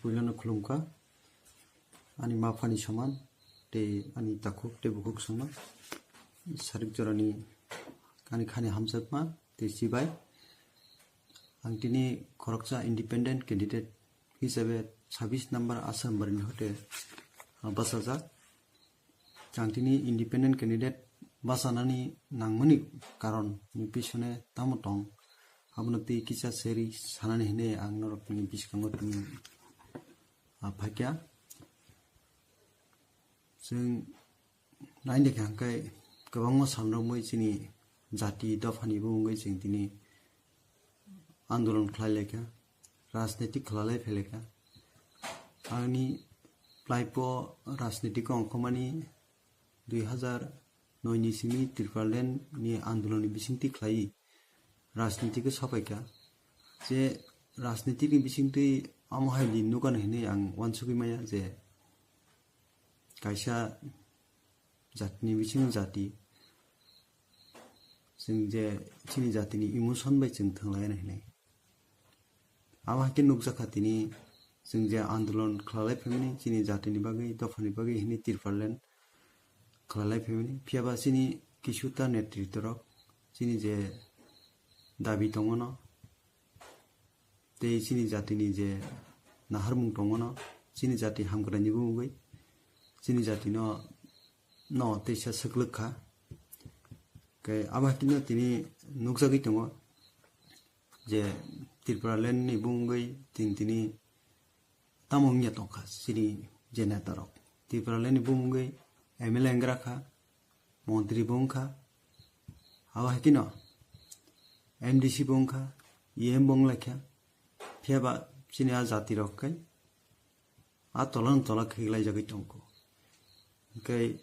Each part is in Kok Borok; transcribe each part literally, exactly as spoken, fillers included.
Puilano khulumkha, ani ma phani soman, tei ani takhuk tei bukhuk soman, sarik jorani ani khani hamjakma tei chibai. Ang tini khoroksa independent candidate hisabe sabis number Assam Barini hote, ah, bachajak. Ang tini independent candidate bachanani nangmani karon ni pisone tamo tong, abono tei kisa seri sanani hinwi ang norokni biskango tini, ah, phaikha. Chwng nainai kha hwnkhe kwbangma salrogwi chini jati dophani bo wngwi chwng tini andolon khlai laikha, rajniti khwlalai phai laikha. Ani life-o rajnitiko ongkhormani dui hazar noi ni simi Tipraland ni andolon ni bisingtwi khlai rajnitiko sapaikha. Je rajnitini bisingtwi amo hai din nukano hinwi ang uansugwi maya je kaisa jatini bisingo jati, chwng je chini jatini emotion bai chwng thwnglaina hinwi. Abo hai khe nukjakha tini chwng je andolon khwlalai phaimani chini jatini bagwi, dophani bagwi hinwi Tipraland khwlalai phaimani. Phiyaba chini kisuta netritwrok chini je dabi tongono, tei chini jatini je naharmung tongono, chini jati hamkraini bumungwi chini jatino no teisa swklwk kha. Khe abo hai khe no tini nukjagwi tongo je Tipraland ni bumungwi tin tini tamo wngya tongkha chini je netarok. Tipraland ni bumungwi M L A wngrakha, montri bo wngkha, abo hai kheno M D C bo wngkha, E M bo wnglaikha, phiyaba chini a jatirok khe a tola no tola khiklaijagwi tongkho. Hwnkhe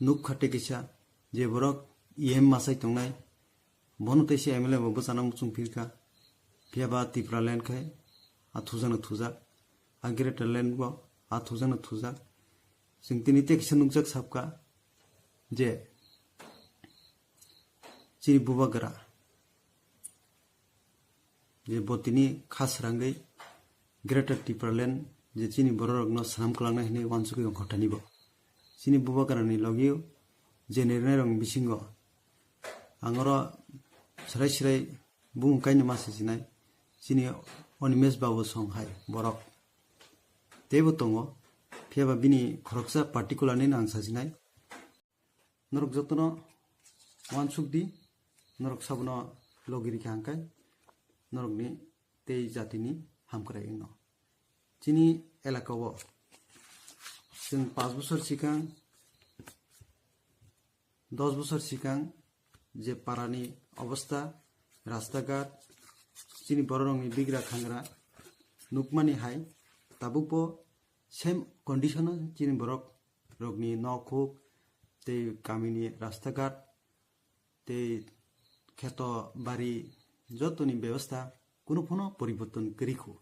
nukha tei kisa je borok E M masai tongnai, bono teisa M L A bo bwchana muchung phirkha, phiyaba Tipraland khai a thujakno thujak, a Greater Land bo a thujakno thujak. Chwng tini tei kisa nukjak sabkha je chini bubagra je bo tini kha srangwi Greater Tipraland je chini bororokno swnam kwlangnai hinwi uansugwi ongkha thani bo. Chini bubagrani logio je nirnairokni bisingo ang oro swrai swrai bumung kainwi ma sichinai chini Animesh Babu song hai borok teibo tongo, phiyaba bini khoroksa particularly no ang sachinai. Norok jotono uansuk di, norok sabono logi rikha hwnkhe norokni tei jatini hamkrai wngno. Chini elakao chwng panch bosor sikang, dos bosor sikang je parani obostha, rasta ghat, chini bororokni bigra khangra nukmani hai tabukbo same condition-o chini borok rokni nok huk tei kamini rasta ghat tei kheto bari jotoni bebostha kunu phano poriborton kwrwi kho.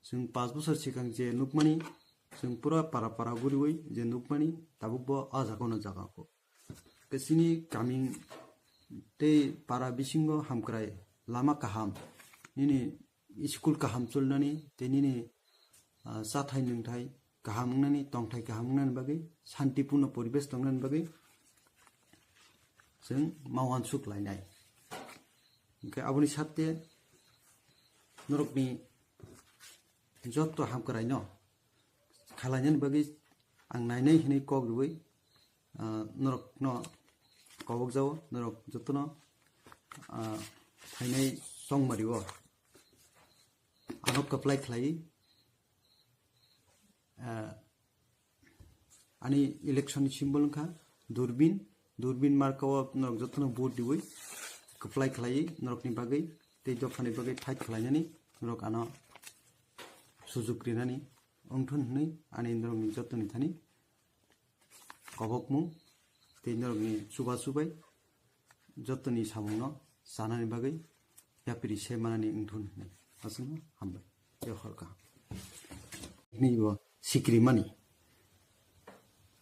Chwng panch bosor sikang je nukmani, chwng pura para para guriwi je nukmani, tabukbo a jagao no jaga kho. Khe chini kaming tei para bisingo hamkrai, lama kaham, nini school kaham chulnani tei nini, ah, chathai nwngthai kaham wngnani, tongthai kaham wngnani bagwi, shantipuno poribesh tongnani bagwi chwng ma uansuk lainai. Hwnkhe aboni sate norokni jotto hamkwraino khalainani bagwi ang nainai hinwi kok rwui, ah, norokno kobokjao, norok jotono, ah, phainai chongmario. Ano kwplai khlai, ah, ani election ni symbol wngkha durbin, durbin marka o norok jotono vote diwi kwplai khlai norokni bagwi tei dophani bagwi fight khlainani norok ano sujuk rinani wngthun hwnwi ani norokni jotoni thani kobokmung tei norokni chubachu bai jotoni samungno chanani bagwi yapri se manani wngthun hwnwi aswkno hambai. Tei hor kaham. Hwnwi bo sikri mani.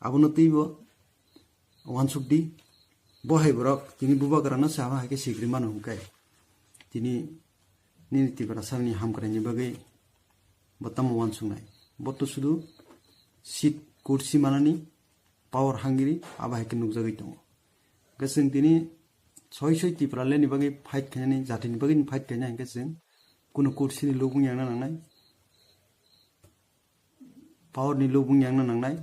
Abono twibo uansuk di. Bo hai borok tini bubagrano se abo hai khe sikri mano hwnkhe tini nini Tiprasani hamkraini bagwi Bo tamo uansuknai? Bo to sudu seat kursi manani power hungry, abo hai khe nukjagwi tongo. Hwnkhe chwng tini soi soi Tipraland ni bagwi fight khainani, jatini bagwi fight khaina hwnkhe chwng kunu kursi ni lubung yangna nangnai, power ni lubung yangna nangnai.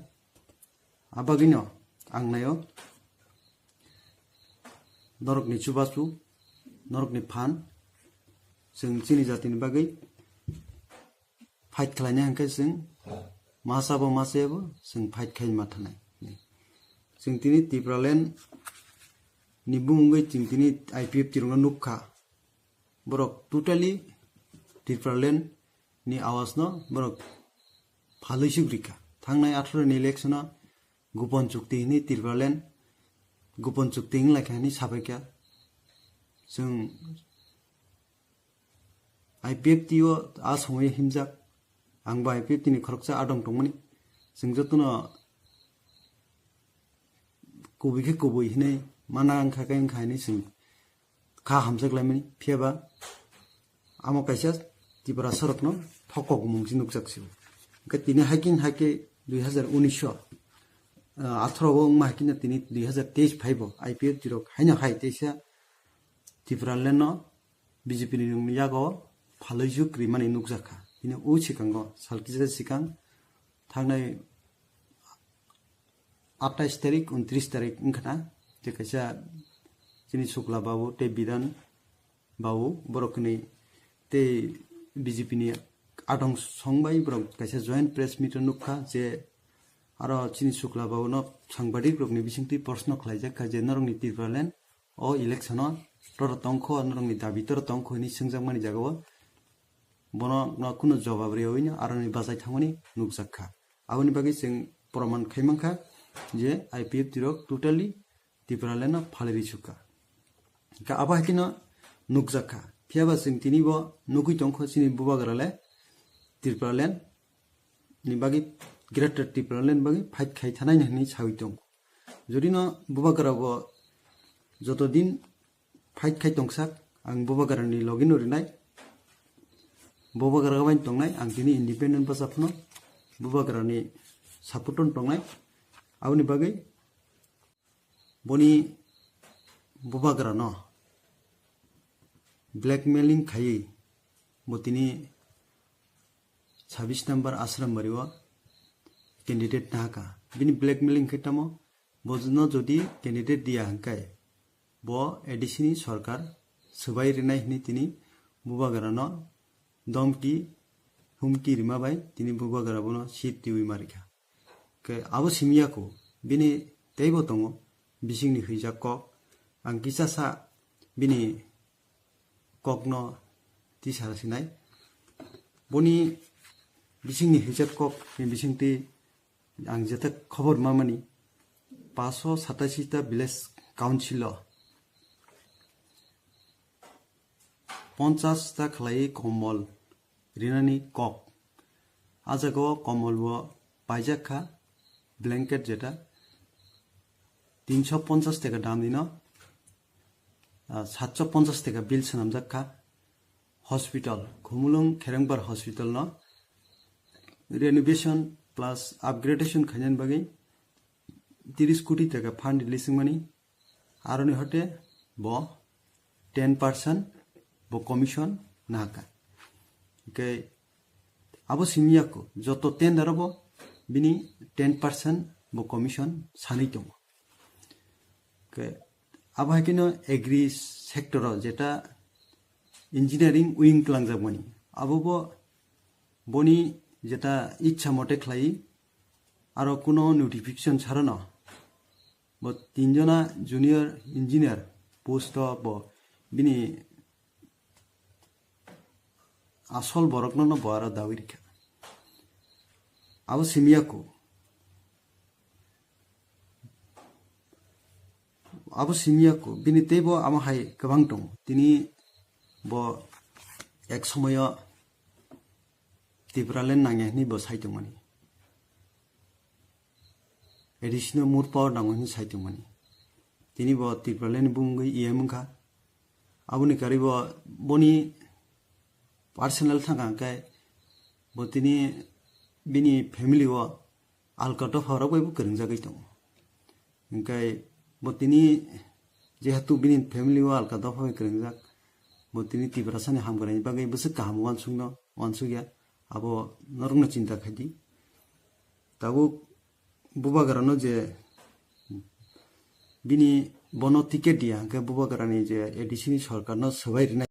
Abagwino ang naio norokni chubachu, norokni phan, chwng chini jatini bagwi fight khlaina hwnkhe chwng masa bo masa bo chwng fight khai ma thanai. Chwng tini Tipraland ni bumungwi chwng tini I P F T rokno nukha. Borok totally Tipraland ni awasno borok phalwi suk rikha. Thangnai atharo ni election o gupon chukti hinwi Tipraland gupon chukti hinwi laikha hinwi sabaikha. Chwng I P F T o a somoyo himjak, ang bo I P F T ni khoroksa adong tongmani. Chwng jotono kubui khe kubui hinwi mana wngkha khe wngkha hinwi chwng kha hamjak laimani, phiyaba amo kaisa Tiprasa rokno thokok mung si nukjak si. Hwnkhe tini haikin haike dui hazar unis o, ah, atharo o wngma haikin tini dui hazar teis phaibo I P F T rok haino hai teisa Tipraland no B J P ni nungni yago phalwi juk rimani nukjak kha. Bini o sikango sal kisa sikang thangnai atais tarik, untris tarik wngkha na, je kaisa chini Sukla babu tei Biran babu borok hwnwi tei B J P ni adong song bai borok kaisa joint press meet o nukha je aro chini Sukla babu no sangbadik rokni bisingtwi proshno khlaijak kha je norokni Tipraland o election o tora tongkho, norokni dabi tora tongkho hinwi swngjakmani jagao bono no kunu jobab riyawino aroni bachai thangmani nukjak kha. Aboni bagwi chwng proman khai mankha je I P F T rok totally Tipraland no phalwi sukha. Hwnkhe abo hai kheno nukjak kha. Phiyaba chwng tini bo nugwi tongkho chini bubagra le Tipraland ni bagwi, Greater Tipraland bagwi fight khai thanai hinwi sawi tongo. Jodi no bubagra bo joto din fight khai tongsak, ang bubagra ni logi no rinai. Bubagra bai tongnai, ang tini independent bwsa phano bubagra ni support o tongnai. Aboni bagwi boni bubagra no blackmailing khaiwi bo tini sabis number Ashram Bari o candidate nahaka. Bini blackmailing khe tamo, bo no jodi candidate diya hwnkhe bo A D C ni sorkar swbai rinai hinwi tini bubagra no domki humki rima bai tini bubagra bono seat twiwi ma rikha. Khe abo simi ya kho, bini teibo tongo bisingni hwijak kok. Ang kisa sa bini kokno tisa sinai. Boni bisingni hwijak kok ni bisingtwi ang jeta khobor mamani paanch sho satashi ta village council o ponchas ta khlaiwi komol rinani kok. A jagao komol bo paijak kha blanket jeta tinsho ponchas taka dam dino, ah, satsho ponchas taka bill swnamjak kha. Hospital, Khumulwng Kherengbar Hospital no renovation plus upgradation khainani bagwi tiris koti taka fund release wngmani, aroni hote bo ten percent bo commission nahaka. Hwnkhe abo simi ya kho, joto tender o bo bini ten percent bo commission sanwi tongo. Hwnkhe abo hai kheno agri sector o jeta engineering wing twlangjakmani, abo bo boni jeta ichha mote khlai aro kuno notification sarano bo tinjona junior engineer post o bo bini asol borokno no bo aro dawi rikha. Abo simi ya kho. Abo simi ya kho. Bini teibo amo hai kwbang tongo. Tini bo ek somoyo Tipraland nangya hinwi bo sai tongmani. A D C no more power nango hinwi sai tongmani. Tini bo Tipraland ni bumungwi E M wngkha. Aboni karwi bo boni personal thangkha hwnkhe Bo tini bini family o alka dopha rok bai bo kwrwngjagwi tongo. Hwnkhe bo tini jehetu bini family o alka dopha bai kwrwngjak, bo tini Tiprasani hamkraini bagwi bwswk kaham uansukno uansukya, abo norokno chinta khaidi. Tabuk bubagrano je bini bono ticket diya hwnkhe bubagrani je A D C ni sorkarno swbai rwnai.